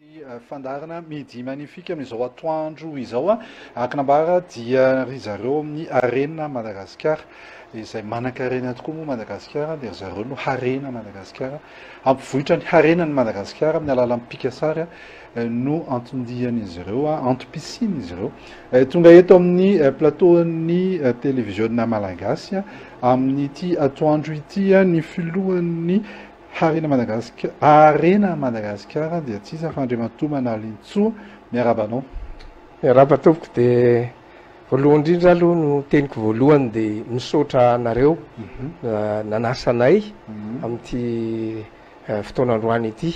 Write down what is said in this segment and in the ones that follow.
Ny fandaharana Midi Magnifique amin'izao atoandro izao, araka ny nambara dia ry zareo amin'ny Arena Madagasikara, izay manan-karena tokoa moa Madagasikara, dia ry zareo no harena Madagasikara, hampivoitra ny harenan'i Madagasikara amin'ny alalan'ny pikasary no anton-dian'izy ireo, antom-pisian'izy ireo. Tonga eto amin'ny plateau-n'ny televiziona malagasy amin'ity atoandro ity ny filohan'ny Harena Madagasikara, Arena Madagasikara dia tsy iza fa Andriamatoa Manalintsoa, miarahaba anao. Miarahaba tompoko dia voalohany indrindra aloha no teniko voalohany dia misaotra anareo nanasa anay amin'ity fotoana androany ity.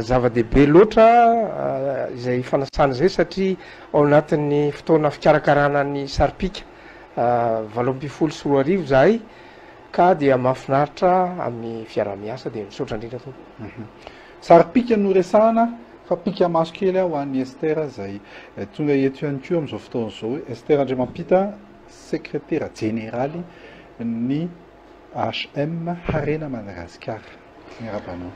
Zava-dehibe loatra izay fanasana izay satria ao anatin'ny fotoana fikarakarana ny saripika 2018 izahay Ka dia mahafinaritra amin'ny fiaraha-miasa dia misaotra indrindra tompoko. Sary pika no resahana fa pika maso kely aho ho an'i Esther izay tonga eto ihany koa amin'izao fotoana izao. Esther Andriamampita, sekretera jeneraly ny HM Harena Madagasikara. Miarahaba anao.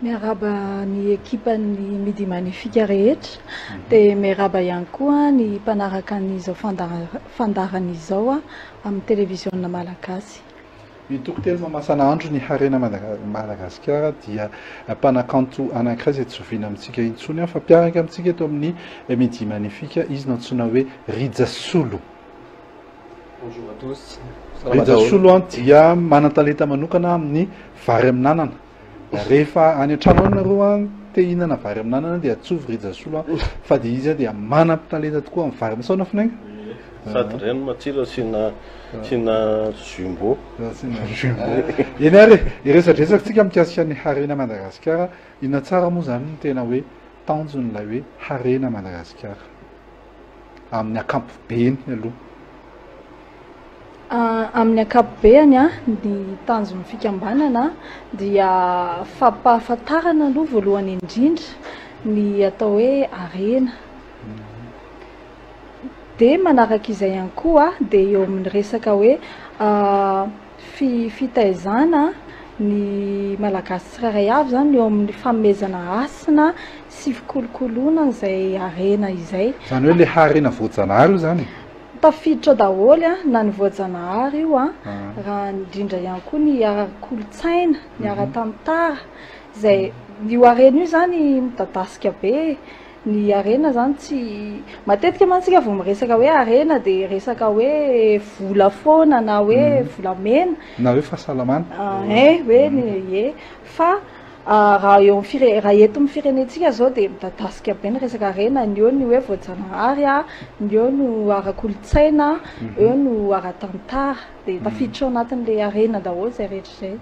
Miarahaba ny ekipan'ny Midi Magnifique rehetra, dia miarahaba ihany koa ny mpanaraka an'izao fandaharana izao amin'ny televiziona malagasy. Ny toko telo mamasana andro ny harena Madagasikara dia mpanakanto anankiray izay tsy zoviana amintsika intsony fa mpiaraka amintsika eto amin'ny Midi Magnifique, izy no antsoina hoe Rijasolo. Bonjour à tous. Rijasolo dia manan-talenta manokana amin'ny vary amin'anana. Rehefa any an-trano any nareo an, te hihinana vary amin'anana dia atsovy Rijasolo an, fa dia izy dia manam-talenta tokoa amin'ny vary. Misaona Finainga. Sady ireny matsiro asiana asiana jumbo. Asiana jumbo. Eny ary e, hiresadresaka tsika mikasika ny harena Madagasikara. Inona tsara moa izany no tena hoe tanjon'ilay hoe harena Madagasikara? Amin'ny ankampobeny aloha. Amin'ny ankapobeany, ny tanjon'ny fikambanana dia fampahafantarana aloha voalohany indrindra ny atao hoe harena. Dia manaraka izay ihany koa dia eo amin'ny resaka hoe fitaizana ny Malagasy tsirairay avy izany eo amin'ny fanomezana hasina sy fikolokoloana an'izay harena izay. Izany hoe ilay harena voajanahary io izany e? Tafiditra ao daholo na ny voajanahary io raha indrindra ihany koa ny ara-kolontsaina, ny ara-tantara, izay io harena io izany midadasika be e. Ny harena izany tsy, matetika mantsy isika vao miresaka hoe harena dia resaka hoe vola foana na hoe volamena. Na hoe fahasalamana. Ein, hoe ny, ie. Fa raha eo amin'ny fire-, raha eto amin'ny firenentsika izao dia midadasika be ny resaka harena, ny eo ny hoe voajanahary, ny eo no ara-kolontsaina, eo no ara-tantara. Dia tafiditra ao anatin'ilay harena daholo izay rehetra izay.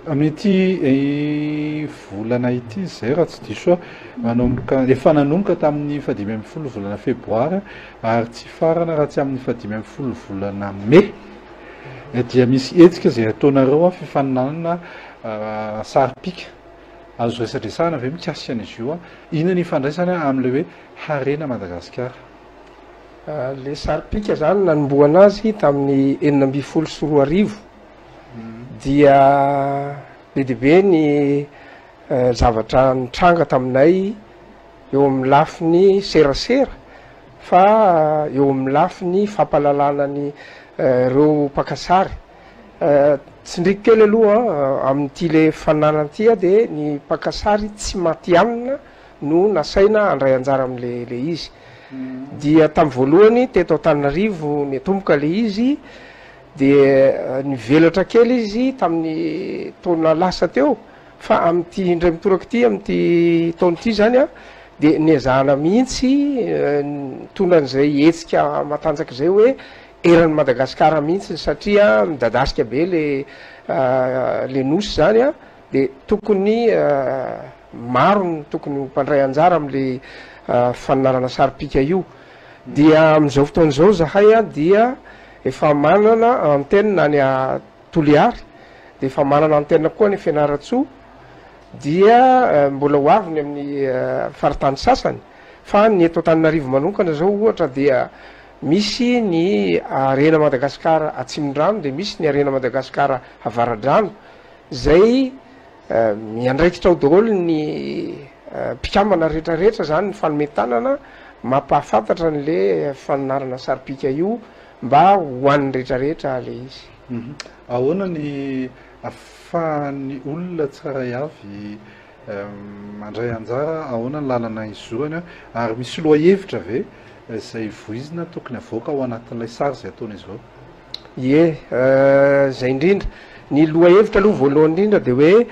Amin'ity volana ity izay raha tsy diso aho, manomboka, efa nanomboka tamin'ny faha-15 volana febroary ary tsy hifarana raha tsy amin'ny faha-15 volana mey dia misy hetsika izay ataonareo fifaninanana sary pika. Azo resadresahana ve mikasika an'izy io? Inona ny ifandraisany amin'ilay hoe harena Madagasikara? Ilay sary pika izany nanombohana azy tamin'ny 2016 dia be dia be ny zavatra nitranga taminay eo amin'ny lafiny serasera fa eo amin'ny lafiny fampahalalana ny ireo mpaka sary. Tsindriko kely aloha amin'ity le fananana ity aho dia ny mpaka sary tsy matihanina no nasaina handray anjara amin'le le izy. Dia tamin'ny voalohany teto Antananarivo niatomboka le izy dia nivelatra kely izy tamin'ny taona lasa teo fa amin'ity indray mitoraka ity amin'ity taona ity izany an dia niezahana mihitsy nitondra an'izay hetsika matanjaka izay hoe eran'i Madagasikara mihitsy satria midadasika be le le nosy izany an dia tokony maro ny tokony ho mpandray anjara amin'le faninarana saripika io. Dia amin'izao fotoana izao zahay dia efa manana antenne any Toliary, dia efa manana antenne koa any Fianarantsoa, dia mbola ho avy ny amin'ny faritany sasany, fa ny eto Antananarivo manokana izao ohatra dia misy ny Arena Madagascar Atsimondrano, dia misy ny Arena Madagascar Avaradrano, izay miandraikitra ao daholo ny. mpikambana rehetrarehetra zany mifanome tanana mampahafantatra an'le faninarana saripika io mba ho an'ny rehetrarehetra le izy. Ahoana ny ahafahan'ny olona tsirairay avy mandray anjara, ahoana ny lalana izorany ary misy lohahevitra ve izay voizina tokony havoaka ao anatin'ilay sary izay ataon'izy ireo? Ie, izay indrindra. Ny lohahevitra aloha voalohany indrindra dia hoe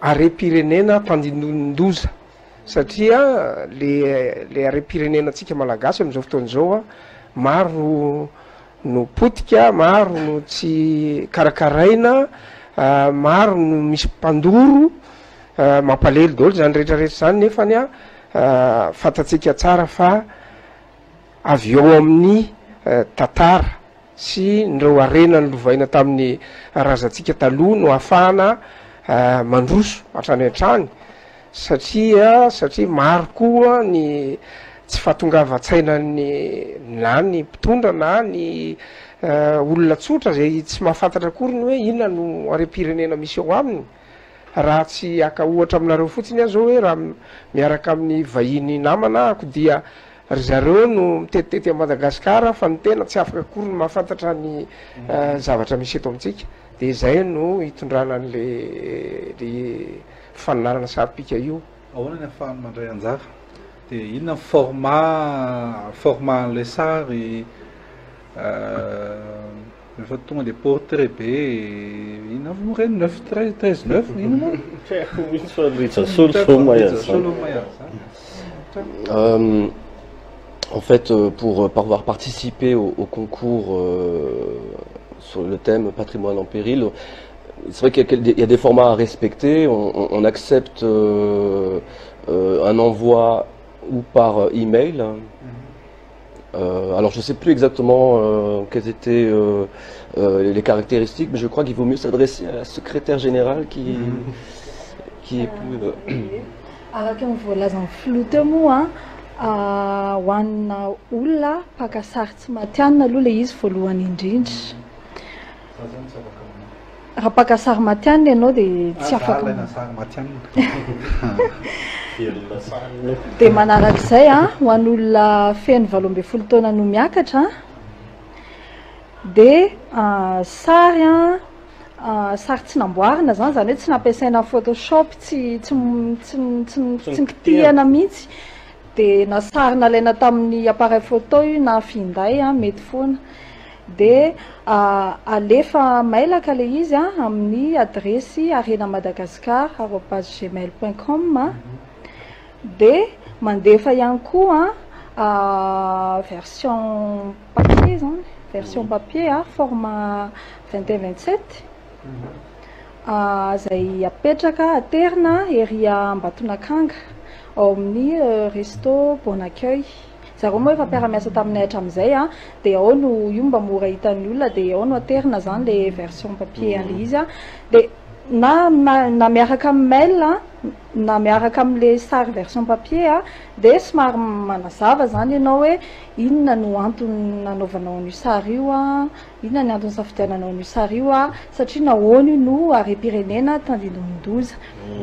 harem-pirenena tandindonin-doza satria le le harem-pirenena antsika malagasy amin'izao fotoana izao an, maro no potika, maro no tsy karakaraina, maro no misy mpandoro, mampalahelo daholo izany rehetra rehetra izany nefany an fantatsika tsara fa avy eo amin'ny tantara sy nireo harena nolovaina tamin'ny razantsika taloha no ahafahana mandroso hatrany hatrany satria satria maro koa ny tsy fahatongavan-tsainan'ny na ny mpitondra na ny olona tsotra zay tsy mahafantatra akory ny hoe inona no harem-pirenena misy eo aminy. Raha tsy haka ohatra aminareo fotsiny aho zao hoe raha miaraka amin'ny vahiny namana ahako dia ry zareo no mitetitety an'i Madagasikara fa ny tena tsy afaka akory ny mahafantatra ny zavatra misy eto amintsika. Dia izay no hitondrana an'le le faninanana saripika io. Ahoana ny ahafahany mandray anjara? Dia inona ny format format an'ilay sary? Rehefa tonga dia portrait be inona avy moa ireny neuf treize treize neuf inona moa? Tsy haiko mihitsy fa Rijasolo zao mahay an'izany. En fait, pour avoir participé au concours sur le thème patrimoine en péril, c'est vrai qu'il y a des formats à respecter. On accepte un envoi ou par email. Alors je sais plus exactement quelles étaient les caractéristiques, mais je crois qu'il vaut mieux s'adresser à la secrétaire générale qui est plus. Araka ny voalazan'ny filoha teo moa a, ho an'ny olona mpaka sary tsy matihanina aloha le izy voalohany indrindra. Raha mpaka sary matihanina ianao dia tsy afaka. Alaina sary matihanina. Dia manarak'izay a, ho an'olona feno 18 taona no miakatra dia sary a, sary tsy namboarina zany, zany hoe tsy nampiasaina Photoshop, tsy tsy tsy tsy tsy nikitihana mihitsy. Dia na sary nalaina tamin'ny appareil photo io na finday a, mety foana. Dia alefa mailaka le izy a amin'ny adresy arenamadagascar@gmail.com. Dia mandefa ihany koa a version papier zany, version papier a, format 21 27 izay apetraka aterina ery Ambatonakanga ao amin'ny resto Bon Accueil. Zareo moa efa mpiara-miasa taminay hatramin'izay a, dia ao no io mba mora hitan'ny olona, dia ao no aterina zany le version papier an'le izy a. Dia na miaraka amin'ny mail a, na miaraka amin'le sary version papier a, dia somary manazava zany ianao hoe inona no antony nanaovanao an'io sary io a, inona ny antony nisafidiananao an'io sary io a, satria nahoana io no harem-pirenena tandindomin-doza.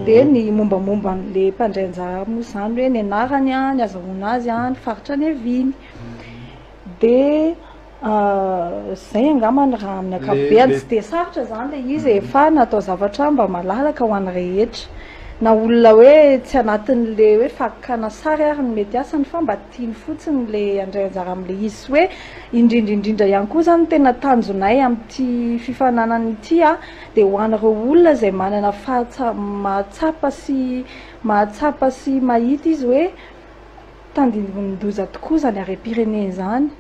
Dia ny mombamomba an'le mpandray anjara moa zany hoe ny anarany a, ny azahoana azy a, ny faritra niaviany. Dia zay angambany raha amin'ny ankapobeny, tsy dia sarotra zany le izy e, fa natao zavatra mba malalaka ho an'ny rehetra. Na olona hoe tsy anatin'le hoe fakana sary ary ny mety asany fa mba tiany fotsiny le handray anjara amin'le izy sy hoe indrindra indrindra ihany koa zany tena tanjonay amin'ity fifaninanana ity a, dia ho an'ireo olona izay manana fahatsa- mahatsapa sy mahatsapa sy mahita izy hoe tandindonin-doza tokoa izany harem-pirenena izany,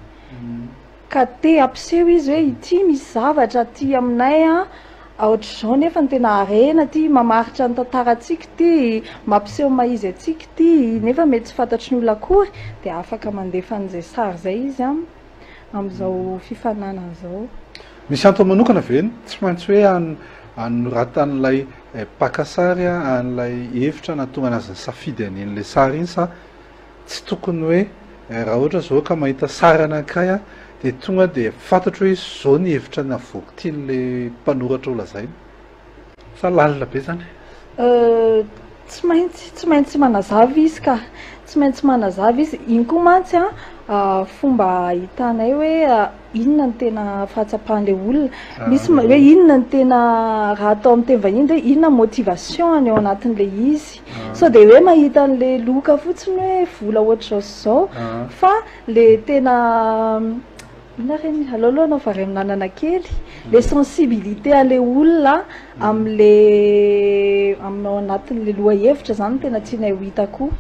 ka te hampiseho izy hoe ity misy zavatra aty aminay a, ohatr'izao nefa ny tena harena ity, mamaritra ny tantarantsika ity, mampiseho ny maha izy antsika ity, nefa mety tsy fantatry ny olona akory, dia afaka mandefa an'izay sary izay izy a, amin'izao fifaninanana izao. Misy antony manokana ve ny tsy maintsy hoe anoratan'ilay mpaka sary an'ilay hevitra nahatonga anazy nisafidy an'iny ilay sary iny sa tsy tokony hoe raha ohatra zao ka mahita sary anankiray aho dia tonga dia fantatro hoe izao ny hevitra navoaka tian'ilay mpanoratra ho lazaina sa lalina be zany? Tsy maintsy, tsy maintsy manazava izy ka. Tsy maintsy manazava izy. Iny koa mantsy an, fomba ahitanay hoe inona no tena fahatsapan'ilay olona. Misy hoe inona no tena, raha atao amin'ny teny vahiny dia inona ny motivation-ny ao anatin'ilay izy. Sao dia hoe mahita an'ilay loka fotsiny hoe vola ohatr'izao sy izao, fa ilay tena Inona re ny, aleo aloha hanao vary amin'anana kely, le sensibilité an'le olona am'le aminao anatin'le lohahevitra zany no tena tianay ho hita koa.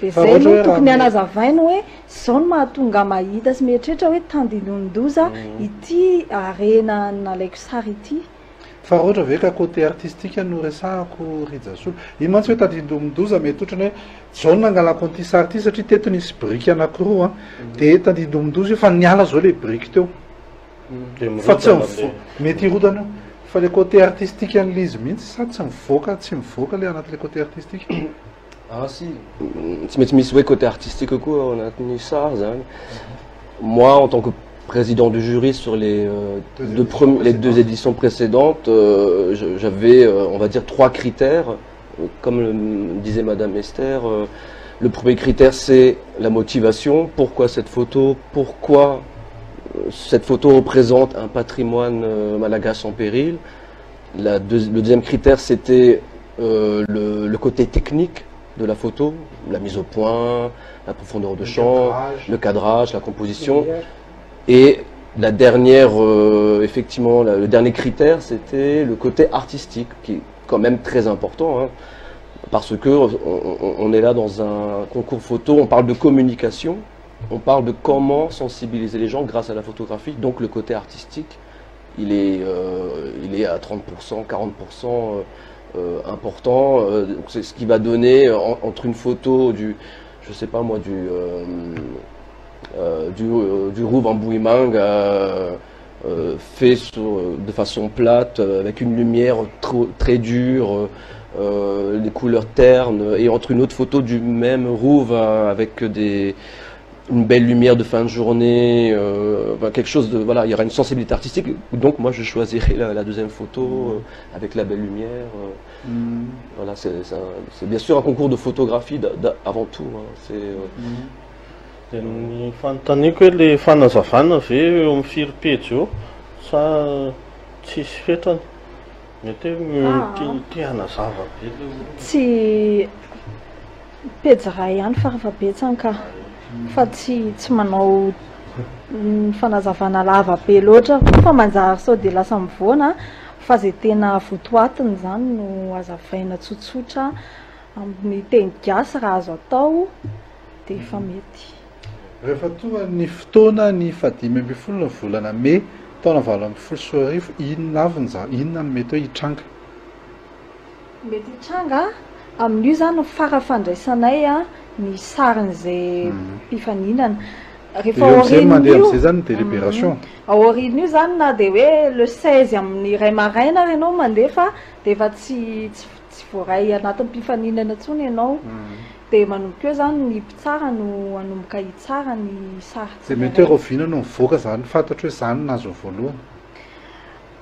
De Fa zay ohatra no hoe raha tokony ame- hanazavainy hoe zao no mahatonga ahy mahita sy mieritreritra hoe tandindonin-doza ity harena nalaiko sary ity. Fa raha ohatra ve ka côté artistique no resahako Rijasolo? Iny mantsy hoe tandindomin-doza mety otrany hoe zao no nangalako an'ity sary ity satria teto nisy biriky anakiroa an, de tandindomin-doza io fa niala zao le biriky teo. De Fa tsy mirodana mivo- le. mety hirodana io. Fa le côté artistique an'le izy mihitsy sa tsy mivoaka, tsy mivoaka le anatin'le côté artistique? Ah si, tsy maintsy misy hoe côté artistique koa ao anatin'ny sary zany. Moi, en tant que président du jury sur les Deux deux éditions les deux précédentes. éditions précédentes, j'avais, on va dire, trois critères. Comme le disait Madame Esther, le premier critère, c'est la motivation. Pourquoi cette photo? Pourquoi cette photo représente un patrimoine malagasy en péril? Le deuxième critère, c'était le côté technique de la photo, la mise au point, la profondeur de Le champ, cadrage. le cadrage, la composition. Lumière. Et la dernière, effectivement, la, le dernier critère, c'était le côté artistique, qui est quand même très important, hein, parce que on est là dans un concours photo, on parle de communication, on parle de comment sensibiliser les gens grâce à la photographie, donc le côté artistique, il est à 30%, 40% important. Donc c'est ce qui va donner entre une photo du, je sais pas moi, du Rova Ambohimanga fait de façon plate, avec une lumière trop, très dure, les couleurs ternes, et entre une autre photo du même Rova avec une belle lumière de fin de journée, enfin, quelque chose de, voilà, il y aura une sensibilité artistique. Donc moi je choisirais la deuxième photo avec la belle lumière. Voilà, c'est bien sûr un concours de photographie avant tout. Hein, c'est, De ny fanontaniako hoe le fanazavana ve eo amin'ny firy pejy eo sa tsisy fetrany? Mety hoe te hanazava be le olona. Tsy pejy ray ihany farafahabetsany ka, fa tsy manao ny fanazavana lava be loatra fa manjary sao de lasa mivoana, fa zay tena votoatiny zany no azavaina tsotsotra amin'ny teny gasy raha azo atao de efa mety. Rehefa tonga ny fotoana ny faha-15 ny volana mey taona 2018, inona avy ny inona no mety hoe hitranga? Mety hitranga amin'io zany ny fara-fandraisanay a ny sarin'izay mpifaninana. Rehefa Eo am'izay mandeha aorian'io am'izay zany ny délibération. Aorian'io zany na de hoe le 16 amin'ny 1 maraina ary ianao mandefa de efa tsy voaray anatin'ny mpifaninana intsony ianao. De manomboka eo zany ny mpitsara no hanomboka hitsara ny sary De mety hoe rahoviana no mivoaka zany fantatra hoe zany no nahazo voalohany?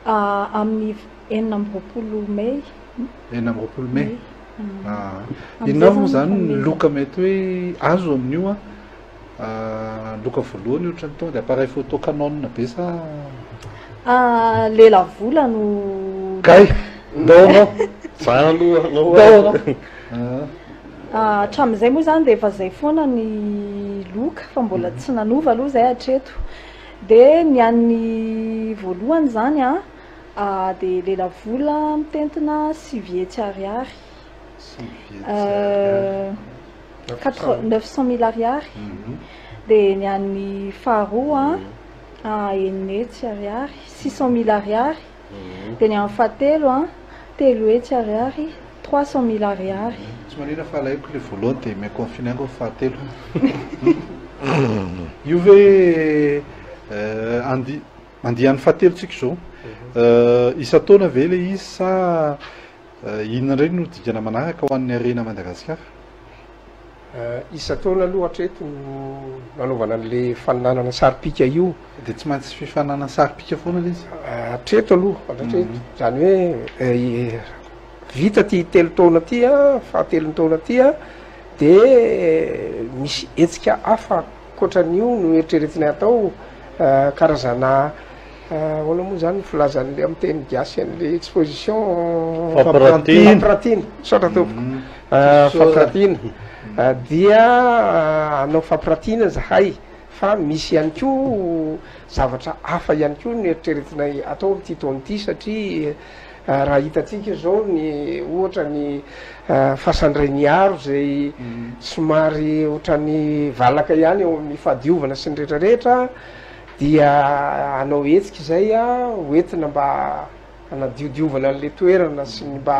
Amin'ny 26 mey. 26 mey. Mey. Amin'izay Inona avy moa zany zany ny fanomezana. loka mety hoe azo amin'io a? Loka voalohany ohatra ny tonga de appareil photo Canon be sa? Lela vola no Kay, ndao anao. Za aloha anao. Ndao anao. Hatramin'izay moa zany de efa zay foana ny loka fa mbola tsy nanova aloha zay hatreto. De ny an'ny voalohany zany a, de lela vola mitentina 900 ariary. 900 ariary. Quatre, 900 000 ariary. De ny an'ny faharoa a, 600 ariary, 600 000 ariary. De ny an'ny fahatelo a, 300 ariary, 300 000 ariary. Tsy manina fa alaiko le voalohany de mi-confiner fahatelo. Io ve andian'ny fahatelo tsika zao? Isan-taona ve le izy sa inona indray no dingana manaraka ho an'ny Arena Madagasikara? Isan-taona aloha hatreto no nanaovana an'le faninanana saripika io. De tsy maintsy fifaninanana saripika foana le izy? Hatreto aloha, hatreto. Zany hoe Vita ty 3 taona ty a, fahatelony taona ty a, de misy hetsika hafa koatran'io no eritreretinay atao, karazana ahoana moa zany filazan'le amy teny gasy an'le exposition? Fampiratina. Fampiratina, saotra tompoko. Fampiratina dia anao fampiratina zahay, fa misy ihany ko zavatra hafa ihany ko no eritreretinay atao am'ty taona ity, satria raha hitatsika zao ny ohatra ny fasan-dRainiaro zay somary ohatrany valaka ihany eo amin'ny fahadiovana sy ny rehetrarehetra, dia hanao hetsika zay a, hoentina mba hanadiodiovana an'le toerana sy ny mba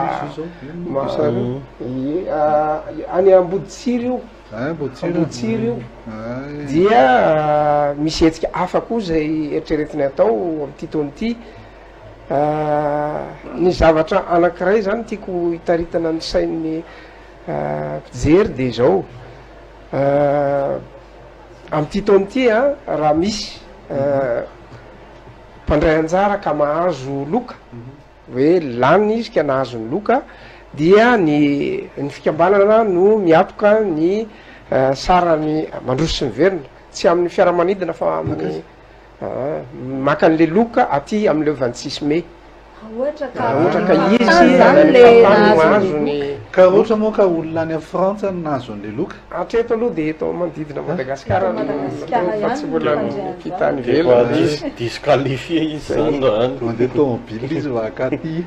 ie, any Amboditsiry io. Amboditsiry io. Dia misy hetsika hafa koa zay eritreretinay atao am'ty taona ity. Ny zavatra anankiray zany tiako hitaritana ny sain'ny mpijery de zao: am'ty taona ity a, raha misy mpandray anjara ka mahazo loka, hoe lany izy ka nahazo ny loka, dia ny fikambanana no miatoka ny sarany mandroso sy miverina, tsy amin'ny fiaramanidina fa amin'ny maka an'le loka aty am'le 26 mai. Ohatra ka ohatra ka izy zany le mahazo ny Ka ohatra moa ka olona any amin'ny Frantsa no nahazo an'le loka? Hatreto aloha de eto manodidina Madagasikara. Madagasikara fa tsy ihany mbola no mpandray nipitany Efa velona. Disqualifié izy zany raha any. Mandeha tomobile izy mba akaty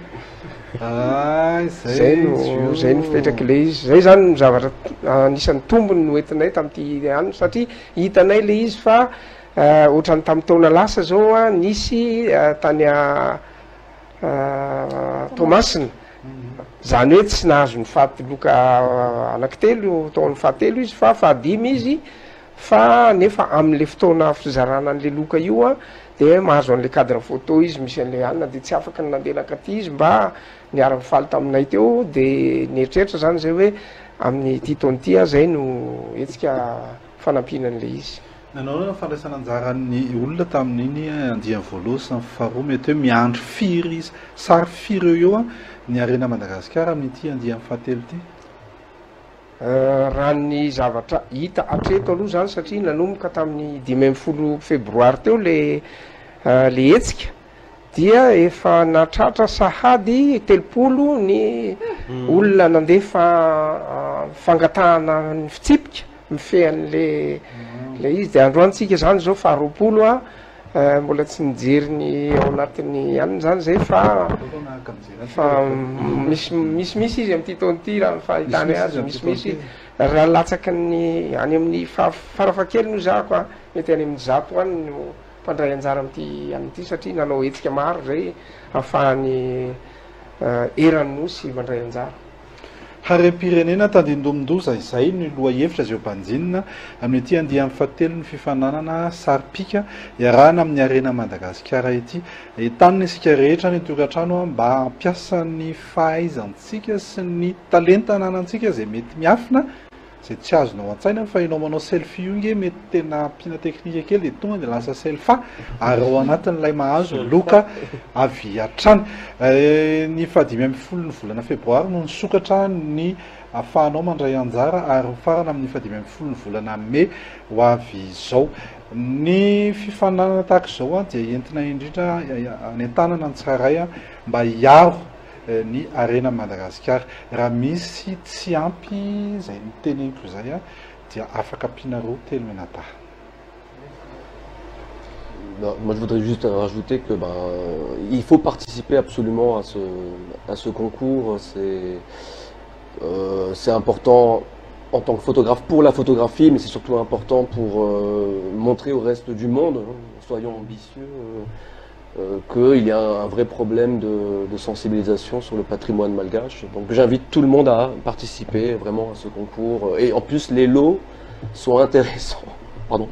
ay. Zay zay no izy io. Zay no fipetraky le izy zay zany no zavatra anisan'ny tombony noentinay tam'ty any, satria hitanay le izy fa ohatrany tamin'ny taona lasa zao a, nisy tany a Toamasina zany hoe tsy nahazo ny faty loka anankitelo tao amin'ny fahatelo izy fa fahadimy izy, fa nefa am'le fotoana fizarana an'le loka io a, de mahazo an'le cadre photo izy misy an'le anina, de tsy afaka ny nandeha nakaty izy mba niara-mifaly taminay teo. De nieritreritra zany zay hoe amin'ny ty taona ity a, zay no hetsika fanampiana an'le izy. Nanao ny fandraisana anjaran'ny olona tamin'iny andiany voalohany sy ny faharoa, mety hoe miandry firy sary firy eo eo a ny Arena Madagasikara amin'ity andiany fahatelo ity? Raha ny zavatra hita hatreto aloha zany, satria nanomboka tamin'ny 15 febroary teo le hetsika, dia efa natratra sahady 30 ny olona nandefa fangatahana ny fitsipika mifehan'le le izy. De androantsika zany zao faha 20 a, mbola tsy nijery ny ao anatin'ny aniny zany zay, fa misimisy izy am'ty taona ity raha ny fahitany azy, misimisy raha latsaky ny any amin'ny farafakely no zahako a, mety any amin'ny 100 any no mpandray anjara am'ty amin'ity, satria nanao hetsika maro zay ahafahany eran'ny nosy mandray anjara. Harem-pirenena tandindomin-doza, izay ny loha hevitra izay hobanjinina amin'ity andiany fahatelo ny fifaninanana saripika iarahana amin'ny Arena Madagasikara ity. Entanina isika rehetra ny tokantrano mba hampiasa ny fahaizantsika sy ny talenta ananantsika izay mety miafina, izay tsy azonao an-tsaina fa ianao manao selfie io nge mety tena ampiana teknika kely de tonga de lasa selfa, ary ao anatin'ilay mahazo loka avy hatrany. Ny faha-15 ny volana febroary no nisokatra ny ahafahanao mandray anjara, ary farana amin'ny faha-15 ny volana mey ho avy izao. Ny fifaninanana tahaka izao dia entina indrindra anentanana ny tsirairay mba hiaro ny Arena Madagasikara. Raha misy tsy ampy izay niteneniko izay dia afaka ampianareo telo mianadahy. Non, moi, je voudrais juste rajouter que ben, il faut participer absolument à ce concours. C'est important en tant que photographe pour la photographie, mais c'est surtout important pour montrer au reste du monde, hein, soyons ambitieux, qu'il y a un vrai problème de sensibilisation sur le patrimoine malgache. Donc j'invite tout le monde à participer vraiment à ce concours. Et en plus, les lots sont intéressants. Pardon.